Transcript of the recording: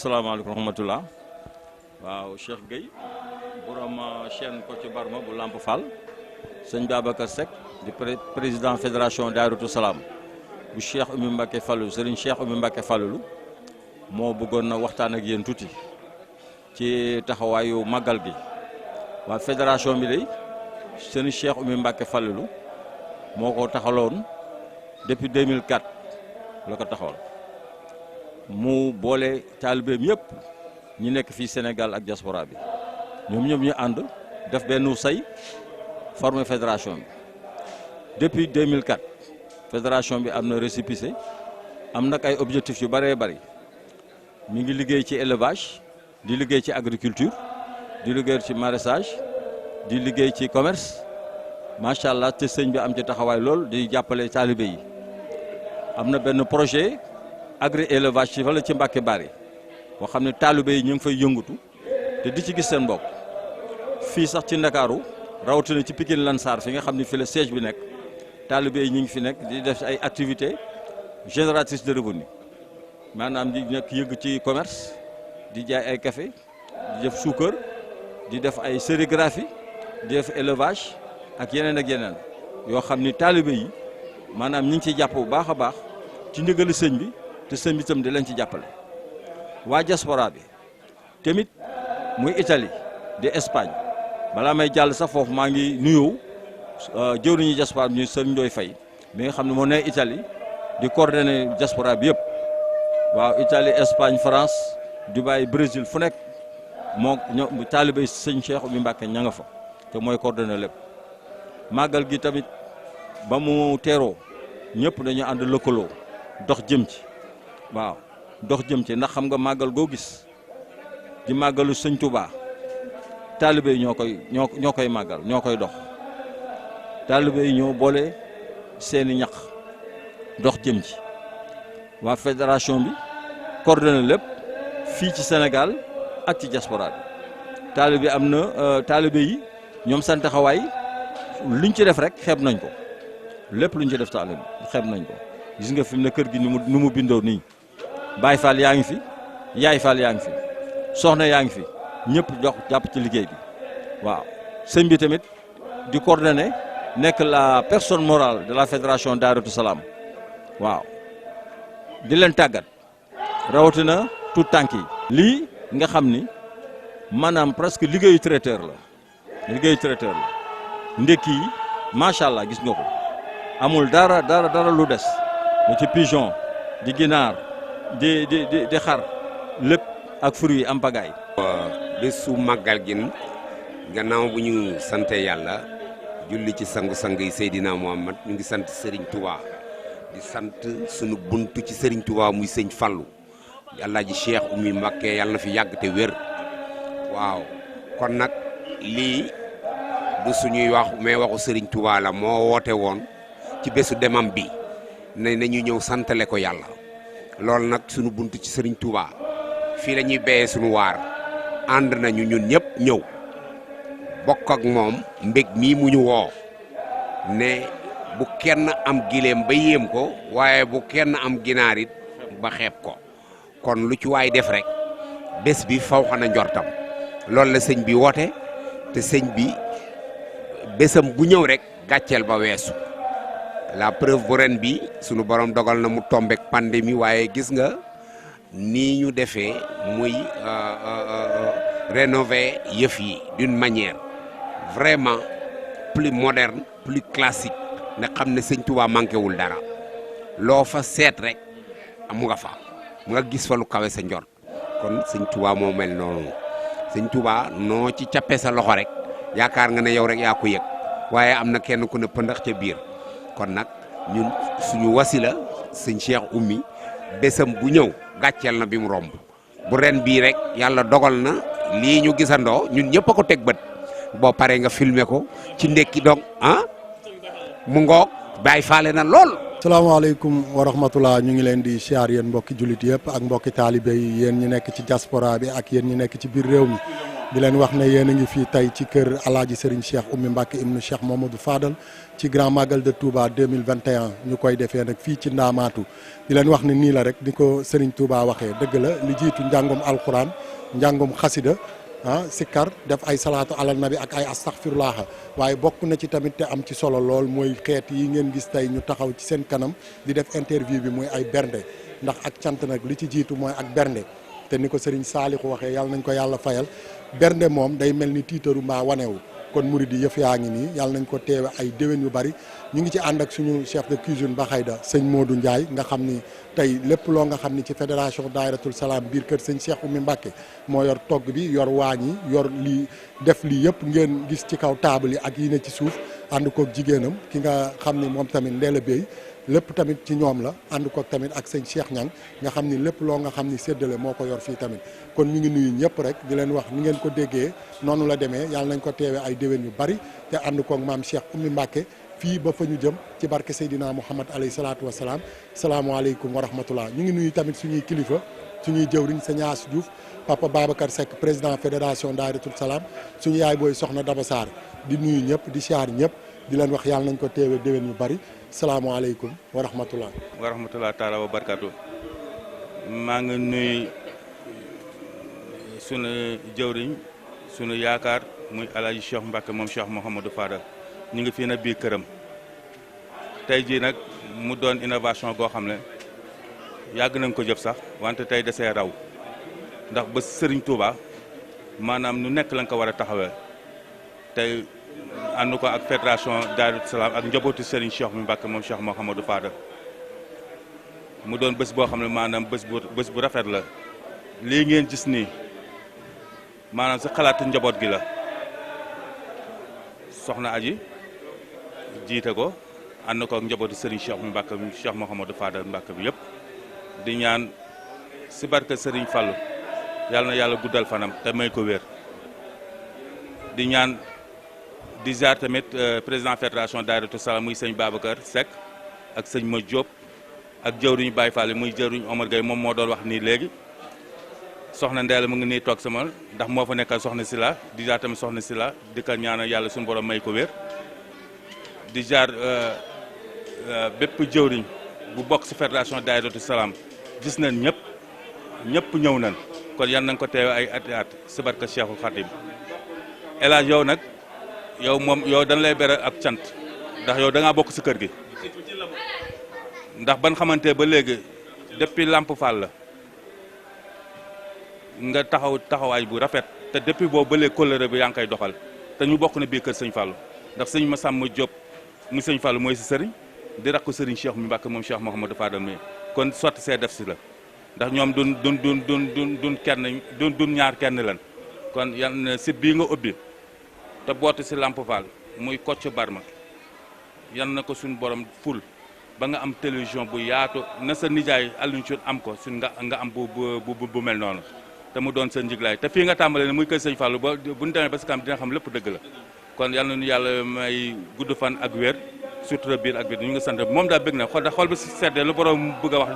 asalaamaaleykum wa rahmatulah waaw Cheikh Gueye borom chaîne Kocc Barma bu Lamp Fall sëñ Babacar Seck di président fédération Daayiratu Salaam bu Cheikh Oumy Mbacké Fallou Serigne Cheikh Oumy Mbacké Fallou moo bëggoon na waxtaan ak yéen tuuti ci taxawaayu màggal gi waa fédération bi day Serigne Cheikh Oumy Mbacké Fallou moo ko taxaloon depuis 2004 la ko taxawal mu boole taalibeem yëpp ñi nekk fii Sénégal ak diaspora bi ñoom ñëpp ñu ànd def benn say former fédération bi depuis 2004 fédération bi am na récépissé am nag ay objectifs yu bëree bëri mi ngi liggéey ci élevage di liggéey ci agriculture di liggéey ci maraîchage di liggéey ci commerce macha allah te sëñ bi am ci taxawaay lool di jàppale taalibe yi am na benn projet agri élevage ci wala ci Mbàkke Bari boo xam ne taalibe yi ñu ngi fay yëngatu te di ci gis seen bopp fii sax ci Ndakaaru rawatina ci Pikine Lansar fi nga xam ne fi la siège bi nekk taalibe yi ñu ngi fi nekk di def ay activités génératrices de revenus maanaam di nekk yëgg ci commerce di jaay ay café di def suukar di def ay sérigraphie di def élevage ak yeneen yoo xam ni taalibe yi maanaam ñu ngi ciy jàpp bu baax a baax ci ndigali sëñ bi te sëñ bi itam di leen ci jàppale waa diaspora bi tamit muy Italie di Espagne balaa may jàll sax foofu maa ngi nuyoo jëwriñu diaspora bi ñu sëñ Ndoye Faye mi nga xam ne moo ne Italie di coordonner diaspora bi yëpp waaw Italie Espagne France Dubaï Brésil fu nekk moo ñoo taalibe sëñ Cheikh Oumy Mbacké ña nga fa te mooy coordonner lépp màggal gi tamit ba mu teeroo ñëpp dañu ànd lëkkaloo dox jëm ci waaw dox jëm ci ndax xam nga màggal goo gis di màggalu sëñ Touba taalibe yi ñoo koy màggal ñoo koy dox taalibe yi ñoo boole seeni ñaq dox jëm ci waa fédération bi coordonné lépp fii ci Sénégal ak ci diaspora bi taalibe am na taalibe yi ñoom seen taxawaay luñ ci def rek xeeb nañ ko lépp luñ ci def taalibe xeeb nañ ko gis nga fi mu ne kër gi ni mu bindoo nii Baay Faal yaa ngi fi Yaay Faal yaa ngi fi soxna yaa ngi fi ñëpp jox jàpp ci liggéey bi waaw sëñ bi tamit di coordonné nekk la personne morale de la fédération Daayiratu Salaam waaw di leen tàggat rawatina tout tànk yi lii nga xam ni maanaam presque liggéeyu traiteur la ndekki yi macha allah gis nga ko amul dara lu des lu ci pigeon di ginaar di xar lépp ak fruits yi am pagaay. bésu màggal gi gannaaw bu ñu sante yàlla julli ci sangu-sang yi Seydina Muhammad ñu ngi sant Serigne Touba di sant sunu buntu ci Serigne Touba muy sëñ Fallou yàlla ji Cheikh Oumy Mbacké yàlla na fi yàgg te wér waaw kon nag lii du suñuy wax mais waxu Serigne Touba la moo woote woon ci bésu demam bi ne nañu ñëw santale ko yàlla loolu nag sunu buntu ci Serigne Touba fii la ñuy béyee sunu waar ànd nañu ñun ñëpp ñëw bokk ak moom mbég mii mu ñu woo ne bu kenn am gileem ba yéem ko waaye bu kenn am ginaar it ba xeeb ko kon lu ci waay def rek bés bi faw xana njortam loolu la sëñ bi woote te sëñ bi bésam bu ñëw rek gàcceel ba weesu la preuve bu ren bi sunu borom dogal na mu tombek pandémie waaye gis nga nii ñu defee muy rénover yëf yi d'une manière vraiment plus moderne plus classique nga xam ne sëñ Touba manqué wul dara loo fa seet rek mu nga fa mu nga gis fa lu kawe sa njort kon sëñ Touba moo mel noonu sëñ Touba noo ci cappee sa loxo rek yaakaar nga ne yow rek yaa ko yëg waaye am na kenn ku ne pëndax ca biir kon nag ñun suñu wasila sëñ Cheikh Oumy bésam bu ñëw gàcceel na bi mu romb bu ren bii rek yàlla dogal na lii ñu gisandoo ñun ñëpp a ko teg bët boo paree nga filmer ko ci ndekki donc mu ngoog bàyyi faale na lool. salaamaaleykum wa rahmatulah ñu ngi leen di siyaar yéen mbokki jullit yëpp ak mbokki taalibe yi yéen ñi nekk ci diaspora bi ak yéen ñi nekk ci biir réew mi di leen wax ne yéen a ngi fii tey ci kër Alaaji Serigne Cheikh Oumy Mbacké ibnu Cheikh Mamadou Fadal ci Grand Magal de Touba 2021 ñu koy defee nag fii ci Ndaamaatu di leen wax ne nii la rek di ko Serigne Touba waxee dëgg la li jiitu njàngum alquran njàngum xasida sikkar def ay salaatu alal nabi ak ay astaghfirullah waaye bokk na ci tamit te am ci solo lool mooy xeet yi ngeen gis tey ñu taxaw ci seen kanam di def interview bi muy ay bernde ndax ak cant nag li ci jiitu mooy ak bernde te ni ko Serigne Saliou waxee yàlla nañ ko yàlla fayal bernde moom day mel ni tiitaru mbaa wanewu kon murid yi yëf yaa ngi nii yàlla nañ ko teewe ay déwén yu bari ñu ngi ci ànd ak suñu chef de cuisine Baxayda sëñ Modou Ndiaye nga xam ni tey lépp loo nga xam ni ci fédération Daayratul Salaam biir kër sëñ Cheikh Oumy Mbacké moo yor togg bi yor waañ yi yor lii def lii yëpp ngeen gis ci kaw table yi ak yi ne ci suuf ànd koog jigéenam ki nga xam ni moom tamit Ndéla Bey lépp tamit ci ñoom la ànd koog tamit ak sëñ Cheikh Niang nga xam ni lépp loo nga xam ni séddale moo ko yor fii tamit kon ñu ngi nuyu ñëpp rek di leen wax ni ngeen ko déggee noonu la demee yàlla nañ ko teewee ay déwén yu bari te ànd koog maam Cheikh Oumy Mbacké fii ba fa ñu jëm ci barke Seydina Muhammad alayhi salaatu wasalaam salaamaaleykum wa rahmatullah ñu ngi nuyu tamit suñuy kilifa suñuy jëwriñ sëñ As Diouf papa Babacar Seck président fédération Daayratul Salaam suñu yaay booy soxna Daba Sarr di nuyu ñëpp di siyaar ñëpp di leen wax yàlla nañ ko teewee déwén yu bari salaamaaleykum wa rahmatullah wa rahmatullah taala wa barkatu maa ngi nuyu sunu jëwriñ sunu yaakaar muy Alaaji Cheikh Mbacké moom Cheikh Mouhamadou Fadal ñu ngi fii nag biir këram tey jii nag mu doon innovation goo xam ne yàgg nañ ko jëf sax wante tey desee raw ndax ba Serigne Touba maanaam nu nekk lañ ko war a taxawee tey ànd ko ak fédération Daayratul Salaam ak njabootu Serigne Cheikh Oumy Mbacké moom Cheikh Mouhamadou Fadal mu doon bés boo xam ne maanaam bés bu rafet la lii ngeen gis nii maanaam si xalaatu njaboot gi la soxna aji jiite ko ànd ko ak njabootu Serigne Cheikh Oumy Mbacké Cheikh Mouhamadou Fadal Mbacké bi yëpp di ñaan si barke Serigne Fallou yàlla na yàlla guddal fanam te may ko wér di ñaan di ziar tamit président fédération Daayratul Salaam muy sëñ Babacar Seck ak sëñ Ma Diop ak jëwriñu Baye Fall muy jëwriñu Omar Gueye moom moo doon wax nii léegi soxna Ndéla mu ngi nii toog sama ndax moo fa nekkal soxna Sila di ziar tamit soxna Sila di ko ñaanal yàlla suñu borom may ko wér di ziar bépp jëwriñ bu bokk si fédération Daayratul Salaam gis nañ ñëpp ñëw nañ kon yan nañ ko teewe ay at si barka Cheikhul Khadim El Hadj yow nag yow dañ lay bere ak cant ndax yow da ngaa bokk si kër gi ndax ban xamante ba léegi depuis Lamp Fall la nga taxawaay bu rafet te depuis boobu ba léegi kóllëre bi yaa ngi koy doxal te ñu bokk na biir kër sëñ Fallou ndax sëñ Massamba Diop mu sëñ Fallou mooy si sëriñ di rakk sëriñ Cheikh Oumy Mbacké moom Cheikh Mouhamadou Fadal mi kon sotti see def si la ndax ñoom dun kenn dun ñaar kenn lan kon yan site bii nga ubbi te bootu si Lamp Fall muy Kocc Barma yan na ko suñu borom ful ba nga am télévision bu yaatu na sa nijaay Alioune Thioune am ko suñ nga am bu mel noonu te mu doon sa njiglaay te fii nga tàmbale ne muy kër sëñ Fallou ba bu ñu demee ba si kanam dina xam lépp dëgg la kon yal na nu yàlla may gudd fan ak wér surtout biir ak biir ñu ngi sant moom daal bëgg na xol ba si seddee lu borom bëgg a wax